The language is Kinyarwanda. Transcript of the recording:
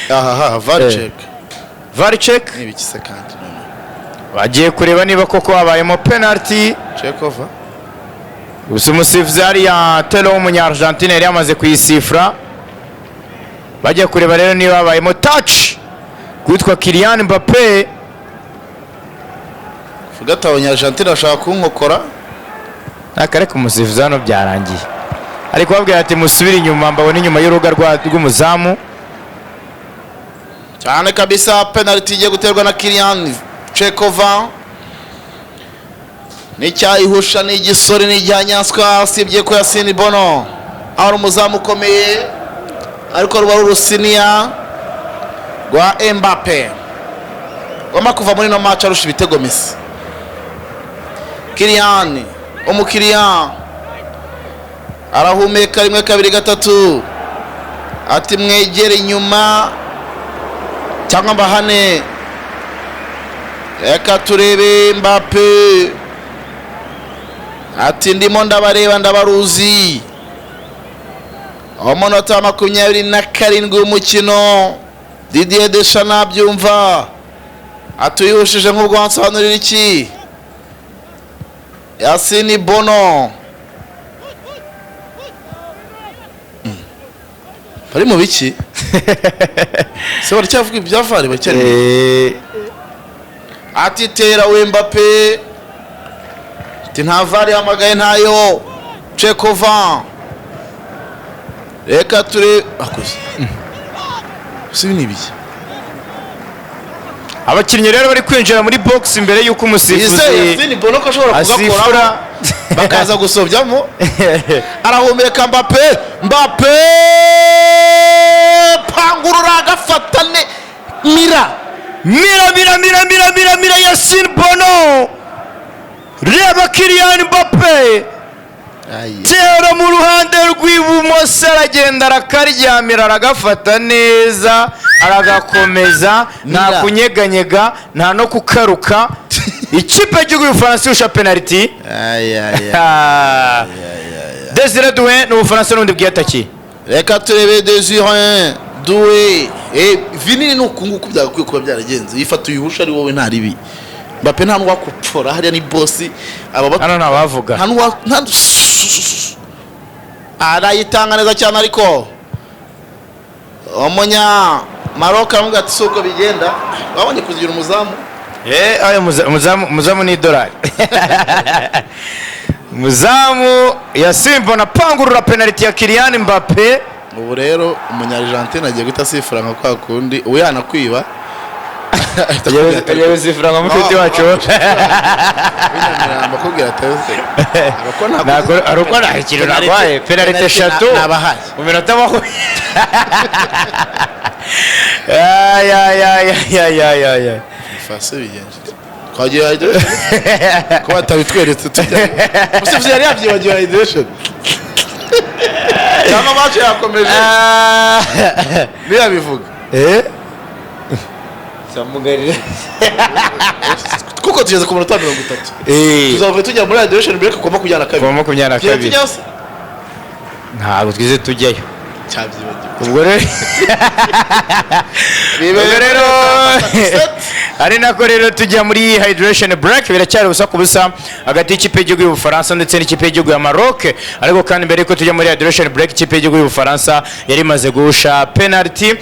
Aha, VAR check. VAR check. Ni ibiki se kandi noneho? Bagiye kureba niba koko habayemo penalty. Check over. Gusa umusifuzi hariya Telo w'Umunya-Argentine yari yamaze kuyisifura. Bajya kureba rero niba habayemo touch witwa Kylian Mbappe. Vuga ati Abanya-Argentine bashaka kunkokora. Akareka umusifuzi hano byarangiye, ari kubabwira ati musubire inyuma, mbabone inyuma y'urubuga rw'umuzamu. Cyane kabisa. Penalty igiye guterwa na Kylian. Check over n'icyayihusha ni igisore n'ijyanyanswa, usibye ko Yassine Bono ari umuzamu ukomeye, ariko ruba ari urusiniya rwa Mbappe. Ugomba kuva muri ino match arusha ibitego Messi. Kylian, umukiriya arahumeka rimwe, kabiri, gatatu, ati mwegere inyuma cyangwa mbahane. Reka turebe. Mbappe ati ndimo ndabareba, ndabaruzi. Umunota 27 w'umukino. Didier Deschamps nabyumva atuyushije nk'ubwo wansobanurira iki? Yassine Bono bari mu biki se? Baracyavuga ibya VAR, baracyari ati tera we Mbappe, ati nta VAR yahamagaye, ntayo. Check over, reka ture akoze si ibi ni ibiki? Abakinnyi rero bari kwinjira muri box mbere y'uko umusifuzi Yizeye Yassine Bono ko ashobora asifura. kugakoramo bakaza gusobyamo. Arahumeka Mbappe, Mbappe pangurura agafatane mira. Mira, mira, mira, mira, mira, mira! Yassine Bono, reba Kylian Mbappe, tera mu ruhande rw'ibumoso, aragenda arakaryamira, aragafata neza, aragakomeza, nta Mira. kunyeganyega, nta no kukaruka. Ikipe y'igihugu y'Ubufaransa irusha penalty Desire Doué. Ni Ubufaransa n'ubundi bwiyatakiye. Reka turebe Desire Doué. Vinini ni uku nguku byagakwiye kuba byaragenze. Yifata uyihusha ari wowe, nta ribi. Mbappe nta n'uwakupfora hariya, ni bosi aba Hano ntabavuga. Nta n'uwa nta arayitanga neza cyane, ariko umunya Maroc aramubwira ati si uko bigenda, wabonye kugira umuzamu. Ayo umuzamu ni idolari. Umuzamu Yassine Bono apangurura penalty ya Kylian Mbappe. Ubu rero Umunya-Argentine agiye guhita asifura nka kwa kundi ubu yanakwiba. Ahita akubwira ati Agiye gusifura nka mucuti wacu. W'inyamirambo akubwira ati "Ese, hari uko Ntabwo ari uko nta kintu naguhaye, penalty eshatu nabahaye mu minota 20." Ay, ay, ay, ay, ay, ay, ay. Fase bigenje twagiye hydration ko batabitweretse tujya. Umusifuzi yari yabyibagiwe hydration cyangwa match yakomeje? Ah. Ntiyabivuga. Eh? Samugarira. Kuko tugeze ku munota 30, tuzava tujya muri hydration break ku 22. Kuwa makumyabiri na Tugiye kabiri. tujyayo se? Ntabwo twize tujyayo. Cyabyibagiwe. Ubwo rero ari nako rero tujya muri hydration break. Biracyari 0-0 hagati y'ikipe y'igihugu y'Ubufaransa ndetse n'ikipe y'igihugu ya Maroc. Ariko kandi mbere yuko tujya muri hydration break, ikipe y'igihugu y'Ubufaransa yari imaze guhusha penalty.